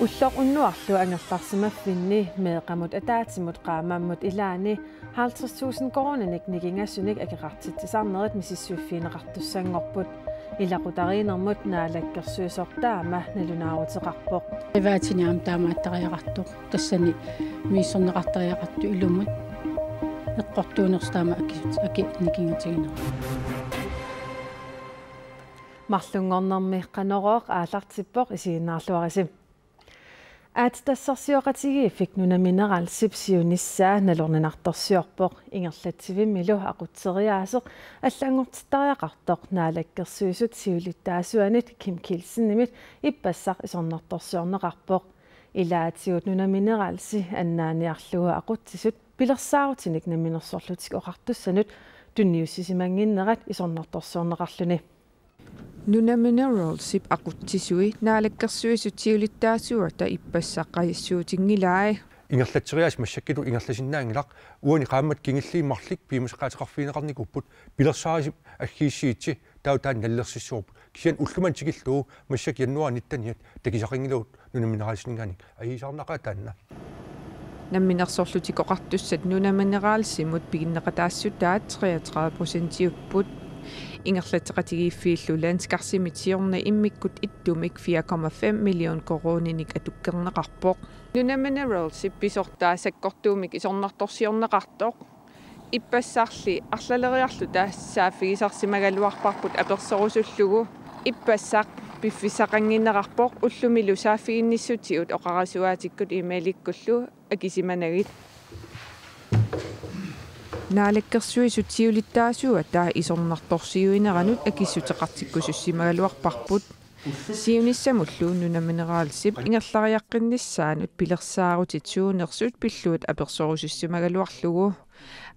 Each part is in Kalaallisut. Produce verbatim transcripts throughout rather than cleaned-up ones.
Ulloq unnuarlu angerlarsimaffinni meeqqamut ataatsimut qaammammut ilaanni halvtreds tusind koruuninik nikingasunik akeqartitsisarnerit misissuiffigineqartussanngorput. Ilaqutariinnermut naalakkersuisoq taama nalunaaruteqarpoq. Privatini aamma taamaattariaqartoq. Tassani misissorneqartariaqartoq ilumut. Eqqortuunersoq taama akisut aki nikingatigineq. Marlunngornermi Qanorooq aallartippoq, isiginnaarluarisi. Aatsitassarsioqatigiiffik Nunamineralsip siunissaa nalorninartorsiorpoq. Ingerlatsivimmilu aqutseriaaseq allanngortittariaqartoq Naalakkersuisut siulittaasuanit Kim Kielsenimit ippassaq isornartorsiorneqarpoq. Ilaatigut Nunamineralsi annaaniarlugu aqutsisut pilersaarutinik Namminersorlutik Oqartussanut tunniussisimannginnerat isornartorsiorneqarluni. Nunamineralsip aqutsisui Naalakkersuisut siulittaasuata ippassaq qajassuutinngilaat. Ingerlatseriaaseq massakkut ingerlasinnaanngilaq, uani qaammat kingulliit marluk piumasaqaateqarfigineqarnikuupput, pilersaarutit aggiissigissi taava taanna nalilersissavarput. Kisianni ullumimut tikillugu massakkut januaarip nitteniat takusaqanngilagut Nunamineralsininngaanniit. Ajuusaarnaqaaq taanna. Namminersorlutik Oqartussat Nunamineralsimut piginneqataassutaat treogtredive procentiupput. Ingerlatseqatigiiffiillu Landskarsimit siorna immikkut ittumik fire komma fem million koruuninik atukkerneqarpoq. Nunamineralsip pisortaa sakkortuumik isornartorsiorneqartoq ippassarli arlaleriarluta saaffigisarsimagaluarparput apersorusullugu. Ippassaq piffissaqannginnerarpoq, ullumilu saaffiginnissutigut oqarasuaatikkut e-mailikkullu akisimanagit. Naalakkersuisut siulittaasuata isornartorsiuineranut akissuteqartikkusussimagaluarparput. Siunissamullu Nunamineralsip ingerlariaqqinnissaanut pilersaarutit suunersut pillugit apersorusussimagaluarlugu.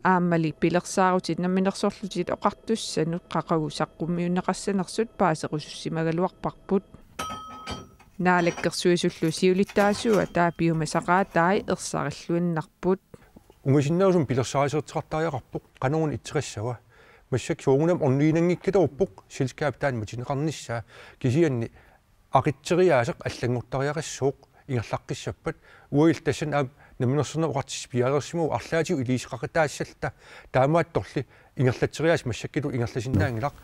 Aammali pilersaarutit Namminersorlutik Oqartussanut qaqugu saqqummiunneqassanersut paaserusussimagaluarparput. Naalakkersuisullu siulittaasuata piumasaqaatai ersarilluinnarput. Ungasinnerusumik pilersaarusiortitaqartariaqarpoq, qanoruna itseqassava. Massakkut soorunami orniginanngikkattarpoq selskabip taanna misigineqarnissaa, kisianni aqutseriaaseq allanngortariaqassaaq ingerlaqqissappat. Uagulli tassani aamma Namminersornermut Oqartussat piareersimapput arlaatigut iliuuseqaqataassalluta, taamaattorli ingerlatseriaaseq massakkut ingerlasinnaanngilaq.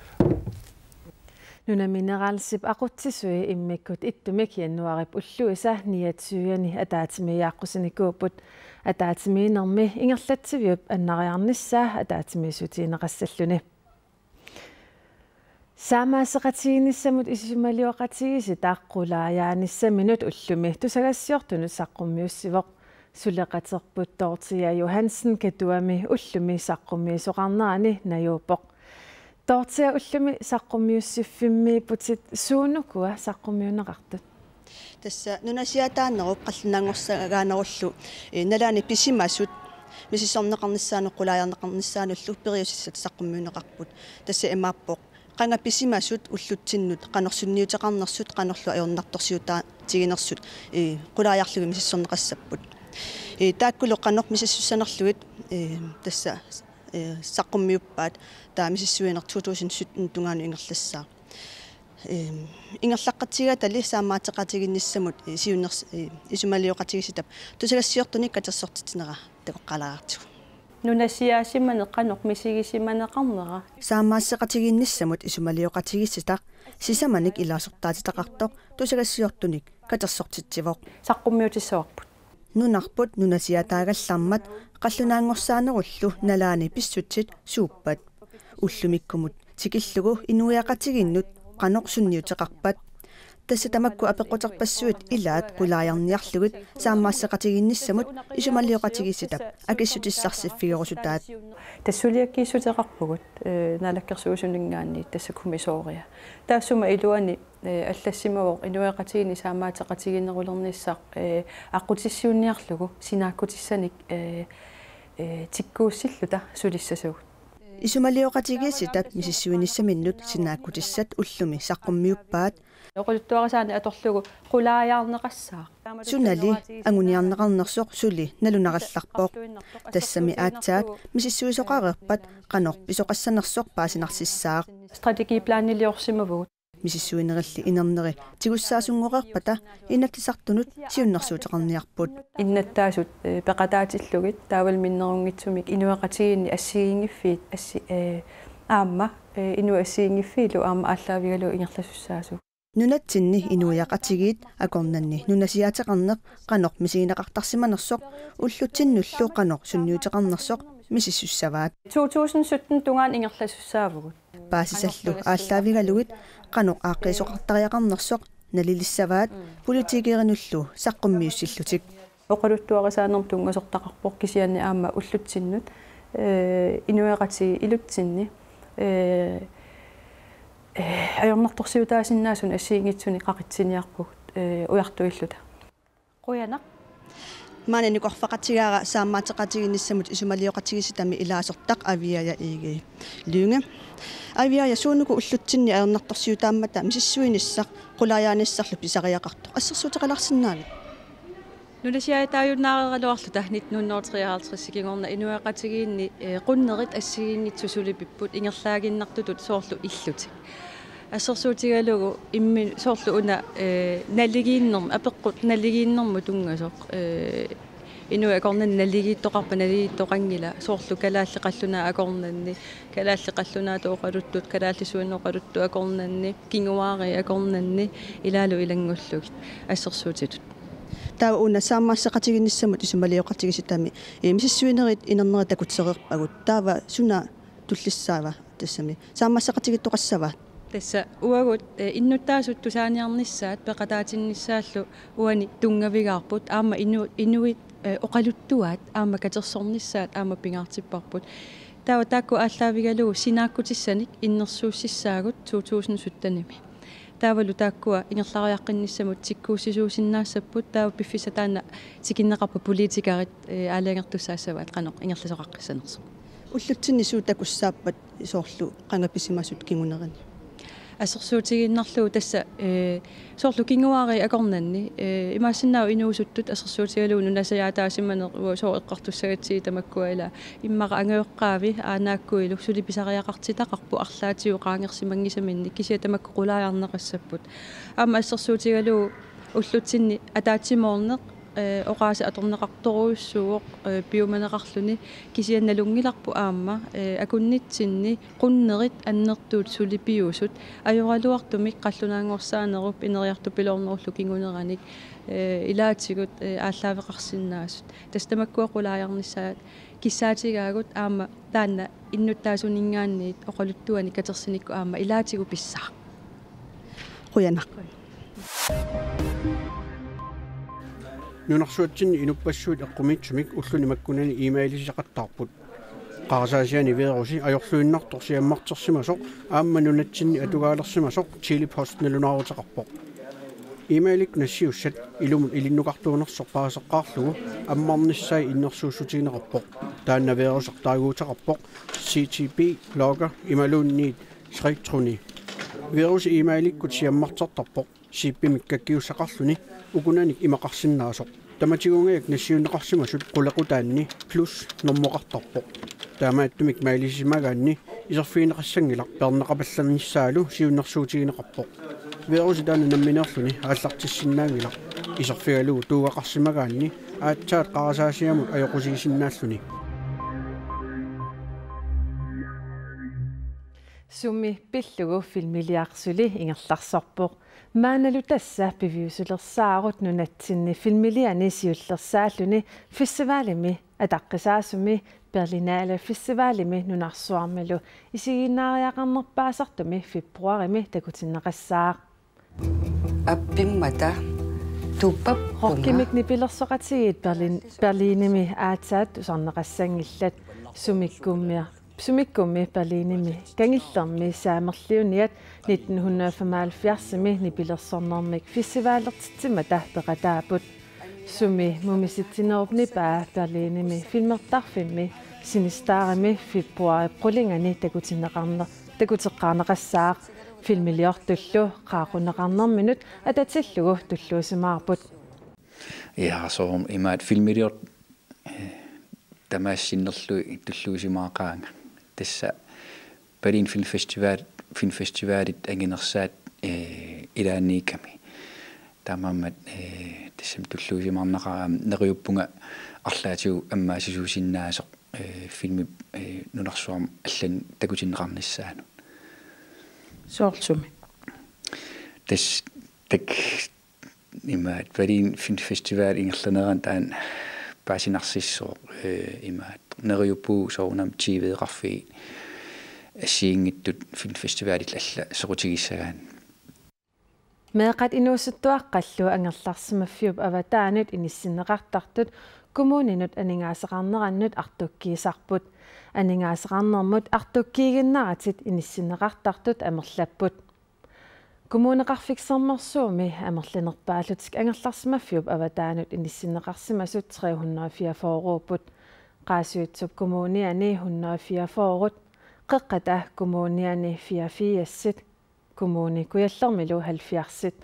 Nunamineralsip aqutsisui immikkut ittumik januaarip ulluisa niogtyve-ani ataatsimiiaaqqusinikuupput. Ataatsimiinnermi ingerlatsiviup annariarnissaa ataatsimiissutigineqassalluni. Saammaasseqatigiinnissamut isumalioqatigiissitaq qulaajaanissaminut ullumi tusagassiortunut saqqummiussivoq. Suleqaterput Dorthea Johansen Katuami ullumi saqqummiisoqarnerani najuuppoq. Dorthea, ullumi saqqummiussiffimmiipputit, suunukua saqqummiunneqartut? Tassa nunasiaataanerup qallunaanngorsagaanerullu, eh, nalaani pisimasut misissorneqarnissaannut qulaajarneqarnissaannullu periusissat saqqummiunneqarput. Tassa imaappoq qanga pisimasut ullutsinnut qanoq sunniuteqarnersut, qanorlu ajornartorsiutaatiginersut, eh, qulaajarlugit misissorneqassapput. Eh, taakkulu qanoq misissussanerlugit, eh, tassa, eh, saqqummiuppaat, taava misissuineq to tusind sytten tungaanut ingerlassaaq. Eh, ingerlaqqatigigatali saammaateqatigiinnissamut, eh, siuners-, eh, isumalioqatigiissitap tusagassiortunik katersortitsinera takoqqaalaartigu. Nunasiaasimaneq qanoq misigisimaneqarnera? Saammaasseqatigiinnissamut isumalioqatigiissitaq sisamanik ilaasortaatitaqartoq tusagassiortunik katersortitsivoq. Saqqummiutissavarput. Nunarput nunasiaataagallarmat qallunaanngorsaanerullu nalaani pissutsit suuppat? Ullumikkumut tikillugu inuiaqatigiinnut qanoq sunniuteqarpat? Tassa tamakku apeqquterpassuit ilaat qulaajarniarlugit saammaasseqatigiinnissamut isumalioqatigiissitap akissutissarsiffigorusutaat. Tassa suliakkiissuteqarpugut, eh, Naalakkersuisuninngaanniit tassa kommissoriat. Taassuma iluani, eh, allassimavoq inuiaqatigiinni saammaatseqatigiinnerulernissaq, eh, aqqutissiuunniarlugu sinaakkutissanik, eh, eh, tikkuussilluta sulissasugut. Isumalioqatigiissitap misissuinissaminnut sinaakkutissat ullumi saqqummiuppaat. Oqaluttuarisaaneq atorlugu qulaajaarneqassaaq. Sunali anguniarneqarnersoq suli nalunarallarpoq. Tassami aatsaat misissuisoqareerpat qanoq pisoqassanersoq paasinarsissaaq. Strategiplaniliorsimavugut. Misissuinerilli inerneri tigussaasunngorpata Inatsisartunut siunnersuuteqarniarput. Innuttaasut, eh, peqataatillugit taavalu minnerunngitsumik inuiaqatigiinni assigiinngiffiit assi-, eh, aamma, eh, inuit assigiinngiffiillu aamma aallaavigalugu ingerlasussaasut. Nunatsinni inuiaqatigiit akornanni nunasiaateqarneq qanoq misigineqartarsimanersoq ullutsinnullu qanoq sunniuteqarnersoq misissussavaat. To tusind sytten tungaanut ingerlasussaavugut. Paasisallu aallaavigalugit qanoq aaqqiisoqartariaqarnersoq nalilissavaat politikerinullu saqqummiussillutik. Oqaluttuarisaanermut tunngasortaqarpoq kisianni aamma ullutsinnut, eh, inuiaqatigiit ilutsinni, eh, eh, ajornartorsiutaasinnaasunik assigiinngitsunik qaqitsiniarpugut, eh, ujartuilluta. Qujanaq. Maani nikorfaqatigaara saammaateqatigiinnissamut isumalioqatigiissitami ilaasortaq Aviaja Egede Lynge. Aviaja, suunuku ullutsinni ajornartorsiutaammata misissuinissaq qulaajaanissarlu pisariaqartoq assersuuteqalaarsinnaavit? Nunasiaataajunnaareeraluarluta nitten hundrede og treoghalvtreds kingorna inuiaqatigiinni, eh, qunnerit assigiinngitsut sulipipput ingerlaaginnartutut soorlu illutik. Assersuutigalugu immi-, soorlu una, eh, naligiinnerm-, apeqqut naligiinnermut tunngasoq, eh, inuit akornanni naligiittoqarpat naligiittoqanngilaq, soorlu kalaallit qallunaat akornanni, kalaallit qallunaatut oqaluttut, kalaallisuinnut oqaluttut akornanni, kinguaariit akornanni, ilaalu ilanngullugit assersuutitut. Taava una saammaateqatigiinnissamut isumalioqatigiissitami, eh, misissuinerit inerneri takutereerpagut. Taava suna tullissaava tassami? Saammaateqatigiittoqassava? Tassa uagut, eh, innuttaasut tusaaniarnissaat peqataatinnissaat uani tunngavigaarput aamma inu-, inuit, eh, oqaluttuaat aamma katersornissaat aamma pingaartipparput. Taava taakku aallaavigalugu sinaakkutissanik innersuussissaagut to tusind syttenimi. Taavalu taakkua ingerlariaqqinnissamut tikkuussisuusinnaassapput, taava piffissaq taanna tikinneqarpoq politikerit, eh, aalajangertussaassavaat qanoq ingerlasoqaqqissanersoq. Ullutsinni suut takussaappat soorlu qanga pisimasut kingunerini? Assersuutigiinnarlugu tassa, eh, soorlu kinguaariit akornanni, eh, imaassinnaavoq inuusuttut assersuutigalugu nunasiaataasimaneq uagut sooq eqqartussagatsigit tamakkua ila immaqa angajoqqaavi aanaakkuilu suli pisariaqartitaqarpoq arlaatigut qaangersimanngisaminnik kisianni tamakku qulaajarneqassapput. Aamma assersuutigalugu ullutsinni ataatsimoorneq, eh, oqaaseq atorneqartorujussuuvoq, eh, piumaneqarluni kisianni nalunngilarput aamma, eh, akunnitsinni qunnerit annertuut sulipiusut ajoraluartumik qallunaanngorsaanerup ineriartupiloornerullu kinguneranik, eh, ilaatigut, eh, aallaaveqarsinnaasut. Tassa tamakkua qulaajarnissaat kissaatigaagut aamma taanna innuttaasuninngaanniit oqaluttuanik katersinikkut aamma ilaatigut pissaaq. Qujanaq. Nunarsuatsinni inuppassuit eqqumiitsumik ulluni makkunani e-mailiseqattaarput. Qarasaasiani virusi ajorluinnartoq siammartersimasoq aamma nunatsinni atugaalersimasoq Tele-Post nalunaaruteqarpoq. E-mailikkut nassiussat ilumut ilinnukartuunersoq paaseqqaarlugu ammarnissai innersuussutigineqarpoq. Taanna viruseq taaguuteqarpoq C T P logger imaluunniit Schreittruni. Virusi e-mailikkut siammartertarpoq. Chipimik kakkiussaqarluni ukunanik imaqarsinnaasoq. Tamatigungajak nassiunneqarsimasut qulequtaanni plus normoqartarpoq. Taamaattumik mailisisimagaanni iserfigineqassanngilaq peerneqapallannissaalu siunnersuutigineqarpoq. Virusi taanna nammineerluni aallartissinnaanngilaq. Iserfigalugu tuugaqarsimagaanni aatsaat qarasaasiamut ajoqusiisinnaalluni. Sumi pillugu filmiliaq suli ingerlasorpoq. Maannalu tassa piviusulersaarut nunatsinni filmiliani siullersaalluni festivalimi ataqqisaasumi Berlinale Festivalimi nunarsuarmilu isiginnaariaqarnerpaasartumi februarimi takutinneqassaaq. Appimmata tuppap. Rockimik nipilersoqatigiit Berlin, Berlinimi aatsaat tusarneqassanngillat. Sumikkummi, sumikkummi Berlinimi kangillermi saamerliuniat nitten hundrede og femoghalvfjerdsimi nipilersornermik festivalertitsimmata peqataapput. Sumi mumisitsinerup nipaa Berlinimi filmertarfimmi Sinistarimi februarip qulingani takutinneqarne-, takuteqqaarneqassaaq. Filmiliortullu qaaqquneqarnerminut atatillugu tulluusimaarput. Ja, soorlu imaat filmilior-, eh, tamaasa sinnerlugit tulluusimaaqaanga. Tassa Berlin Filmfestival, filmfestivalit anginersaat eh, ilaanniikkami. Taamaammat, eh, tassami tulluusimaarnaqaaq aamma neriuppunga arlaatigut ammaasisuusinnaasoq, eh, filmip, eh, nunarsuarmi allanut takutinneqarnissaanut. Soorlumi? Tassa tak- imaat Berlin Film Festival ingerlanerani taanna paasinarsissooq, eh, imaat neriuppugut soorunami T V-qarfiit assigiinngitsut filmfestivalillu alla soqutigissagaanni. Meeqqat inuusuttuaqqallu angerlarsimaffiup avataanut inissinneqartartut kommuninut aningaasaqarnerannut artukkiisarput. Aningaasaqarnermut artukkiiginnaratik inissinneqartartut amerlapput. Kommuneqarfik Sermersuumi amerlanerpaallutik angerlarsimaffiup avataanut inissinneqarsimasut tre hundrede og fireogfyrre-upput. Qaasuitsup Kommuniani hundrede og fireogfyrre-t, Qeqqata Kommuniani fireogfirsit, Kommune Kujallermilu halvfjerdsit.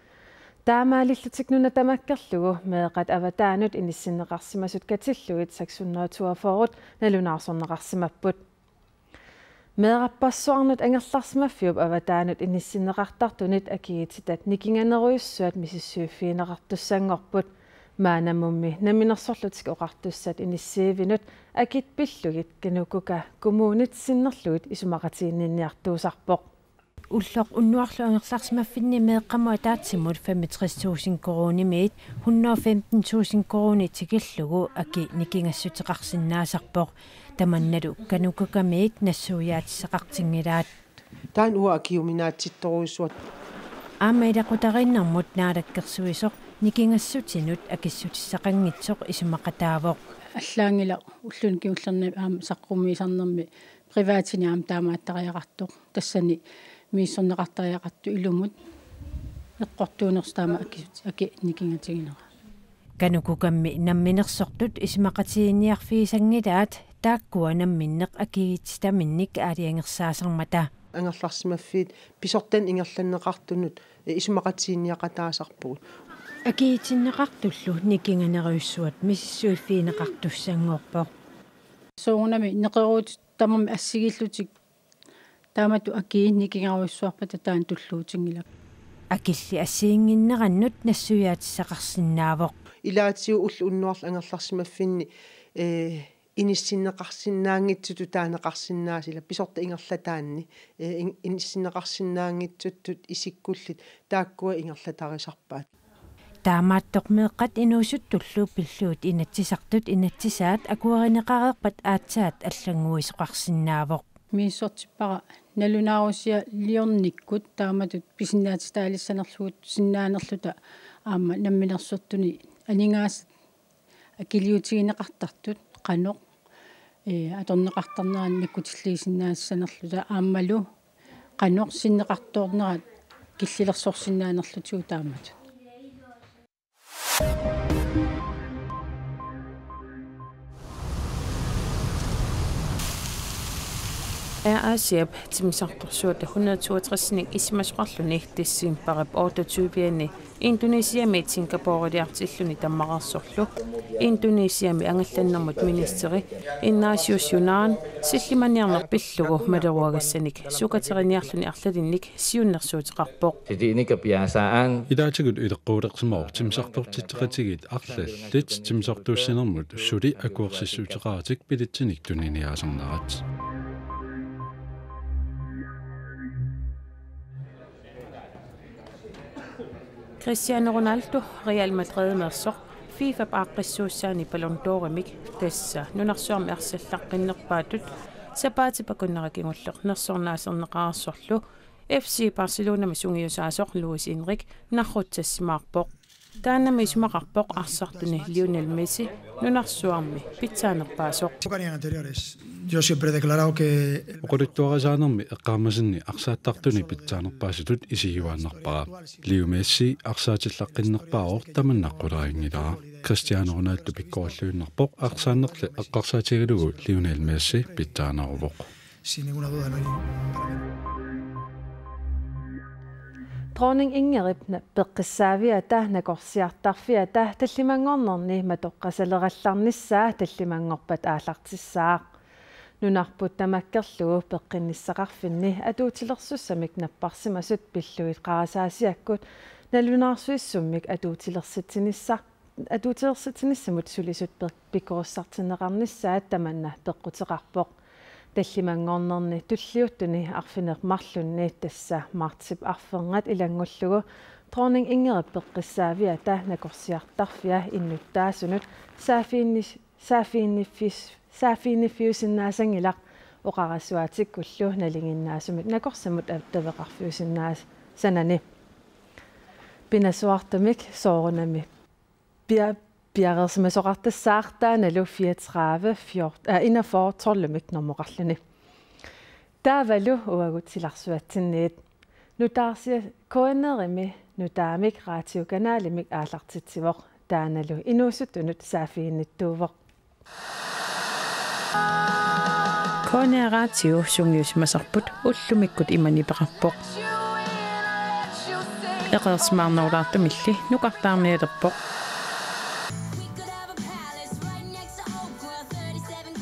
Taamaalillutik nuna tamakkerlugu meeqqat avataanut inissinneqarsimasut katillugit seks hundrede og toogfyrre-t nalunaarsorneqarsimapput. Meerarpassuarnut angerlarsimaffiup avataanut inissinneqartartunit akiitsitat nikinganerujussuat misissuiffigineqartussanngorput. Maannamummi Namminersorlutik Oqartussat inissiivinut akit pillugit KANUKOKA kommunit sinnerlugit isumaqatiginninniartuusarpoq. Ulloq unnuarlu angerlarsimaffinni meeqqamut ataatsimut femogtres tusind koruunimiit hundrede og femten tusind koruunit tikillugu aki nikingassuteqarsinnaasarpoq. Tamannalu KANUKOKA-miit nassuiaatissaqartinngilaat. Taanna uanga akiuminaatsittorujussuaq. Aamma ilaqutariinnermut naalakkersuisoq nikingassutinut akissutissaqanngitsoq isumaqataavoq. Allaanngilaq ulluni kingullerni aamma saqqummiisarnermi privatini aamma taamaattariaqartoq. Tassani misissorneqartariaqartoq ilumut eqqortuunersoq taama akisut-, aki nikingatiginera. KANUKOKA-mi namminersortut isumaqatiginniarfigisanngilaat taakkua namminneq akiitsitaminnik aalajangersaasarmata. Angerlarsimaffiit pisortanit ingerlanneqartunut isumaqatiginniaqataasarpugut. Akiitsinneqartullu nikinganerujussuat misissuiffigineqartussanngorpoq. Soorunami neqeroorut tamarmik assigiillutik taamatut akii nikingarujussuarpata taanna tulluutinngilaq. Akilli assigiinnginnerannut nassuiaatissaqarsinnaavoq. Ilaatigut ulloq unnuarlu angerlarsimaffinni, eh, inissinneqarsinnaanngitsutut taaneqarsinnaasut ila pisortat ingerlataanni, eh, in-, inissinneqarsinnaanngitsutut isikkullit taakkua ingerlatarisarpaat. Taamaattoq meeqqat inuusuttullu pillugit inatsisartut inatsisaat akuerineqareerpat aatsaat allannguisoqarsinnaavoq. Misissortippara nalunaarusialiornikkut taamatut pisinnaatitaalissanerlugu sinnaanerluta aamma namminersortuni aningaasat akiliutigineqartartut qanoq, ee, atorneqartarnerani nakkutilliisinnaassanerluta aammalu qanoq sinneqartoornerat killilersorsinnaanerlutigu taamatut. Air Asiap timmisartorsuata hundrede toogtres-inik isumasoqarluni decembarip otteogtyve-ani Indonesiamiit Singaporeliartilluni tammareersorlu Indonesiami angallannermut ministeri Ignatius Yunan sillimaniarneq pillugu maleruagassanik sukateriniarluni arlalinnik siunnersuuteqarpoq. Jadi ini kebiasaan. Ilaatigut ileqquulersimavoq timmisartortitseqatigiit arlallit timmisartuussinermut suli akuersissuteqaratik bilitsinik tuniniaasarnerat. Cristiano Ronaldo Real Madrid-imeersoq FIFA-p aaqqissuussaani Ballon d'Orimik, tassa nunarsuarmi arsallaqqinnerpaatut, sapaatip akunnera kingulleq nersornaaserneqareersorlu F C Barcelonami sungiusaasoq Luis Enrique narrutsassimaarpoq. Taannami isumaqarpoq arsartuni Lionel Messi nunarsuarmi pitsaanerpaasoq. Yo siempre he declarado que el Oqaluttuarisaanermi eqqaamasinni arsaattartuni pitsaanerpaasutut isigiuaannarpara. Leo Messi arsaatillaqqinnerpaavoq tamanna qularinngilara. Cristiano Ronaldo pikkorilluinnarpoq arsaannerli eqqarsaatigalugu Lionel Messi pitsaaneruvoq. Sin ninguna duda, no hay. Dronning Ingridip na-, peqqissaaviata nakorsiartarfiata tallimanngornerni matoqqasalerallarnissaa tallimanngorpat aallartissaaq. Nunarput tamakkerlugu peqqinnissaqarfinni atuutilersussamik napparsimasut pillugit qarasaasiakkut nalunaarsuissummik atuutilersitsinissa-, atuutilersitsinissamut sulisut pe-, pikkorissartinneqarnissaat tamanna peqquteqarpoq. Tallimanngornerni tulliuttuni arfineq-marlunni, tassa martsip arfernat ilanngullugu, Dronning Ingridip peqqissaaviata nakorsiartarfia innuttaasunut saaffiginni-, saaffiginniffis-, saaffiginniffigisinnaasanngilaq oqarasuaatikkullu nalinginnaasumik nakorsamut attaveqarfigisinnaasanani. Pinasuartumik soorunami pia-, piareersimasoqartassaaq, taannalu fireogtredive fjorten, äh, enogfyrre tolvimik normoqarluni. Taavalu uagut silarsuatsinniit. Nutaarsia-, K N R-imi nutaamik raatiukanalimik aallartitsivoq. Taannalu inuusuttunut saaffiginnittuuvoq. K N R-ip raatiu sungiusimasarput ullumikkut ima nipeqarpoq. Eqeersimaarnerulaartumilli nukartaarnialerpoq.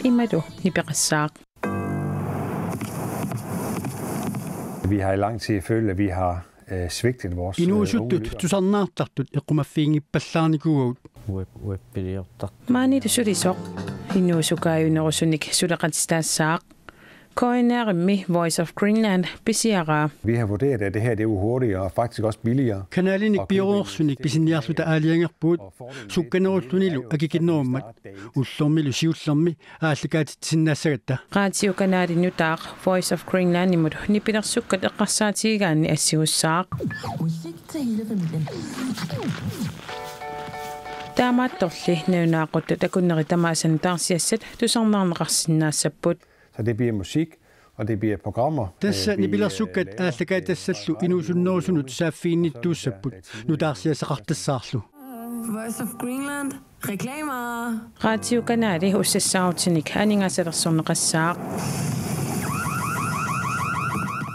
Imalu nipeqassaaq. Vi har i lang tid følt, at vi har, øh, svigtet vores, øh, unge Inuusuttut lyttere. Tusarnaartartut eqqumaffiginngippallaarnikuuagut. Web-, web-iliortar. Maanilu sulisoq inuusukaajunerusunik suleqatitaassaaq. K N R-imi Voice of Greenland pisiaraa. Vi har vurderet, at det her, det er hurtigere og faktisk også billigere. Kanalinik pioreersunik pisiniarluta aalajangerpugut. Sukkanerullunilu akikinnerummat. Ullormilu siullermi aallakaatitsisinnaassagatta. Raatiukanali nutaaq Voice of Greenlandimut nipilersukkat eqqarsaatigigaanni assigussaaq. Musik til hele familien. Taamaattorli nalunaaquttap akunneri tamaasa nutaarsiassat tusarnaarneqarsinnaassapput. Så det bliver musik, og det bliver programmer. Tassa, øh, vi, nipilersukkat, øh, laver, aallakaatitassallu, øh, inuusunnerusunut saaffiginnittuussapput, øh, nutaarsiassaqartassaarlu. Voice of Greenland. Reklamer. Raatiukanali ussassaarutinik aningaasalersorneqassaaq.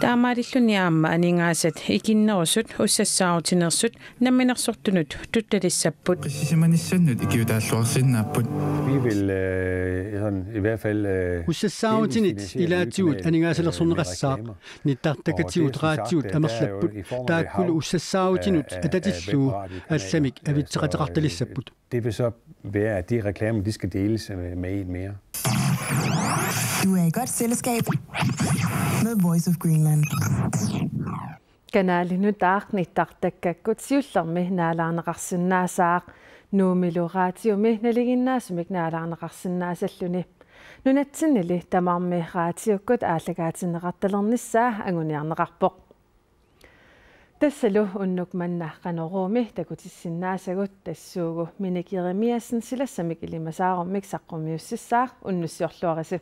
Taamaalilluni aamma aningaasat ikinnerusut ussassaarutineersut namminersortunut tuttalissapput. Qissisimanissannut ikiuutaalluarsinnaapput. Vi vil, øh, sådan i hvert fald, øh, ussassaarutinik delvis finansiere nye kanaler, øh, med reklamer. Nittartakatigut raatiut amerlapput, taakkulu ussassaarutinut atatillugu allamik avitseqateqartalissapput. Det vil så være, at de reklamer, de skal deles, øh, med en mere. Du er i godt selskab med Voice of Greenland. Kanali nutaaq nittartakkakkut siullermi naalaarneqarsinnaassaaq, Nuummilu raatiumi nalinginnaasumik naalaarneqarsinnaasalluni. Nunatsinnili tamarmi raatiukkut aallakaatinneqartalernissaa anguniarneqarpoq. Tassalu unnuk manna Qanoruumi takutissinnaasagut, tassuugu Minik Jeremiassen silassamik ilimasaarummik saqqummiussissaaq, unnussiorluarisi.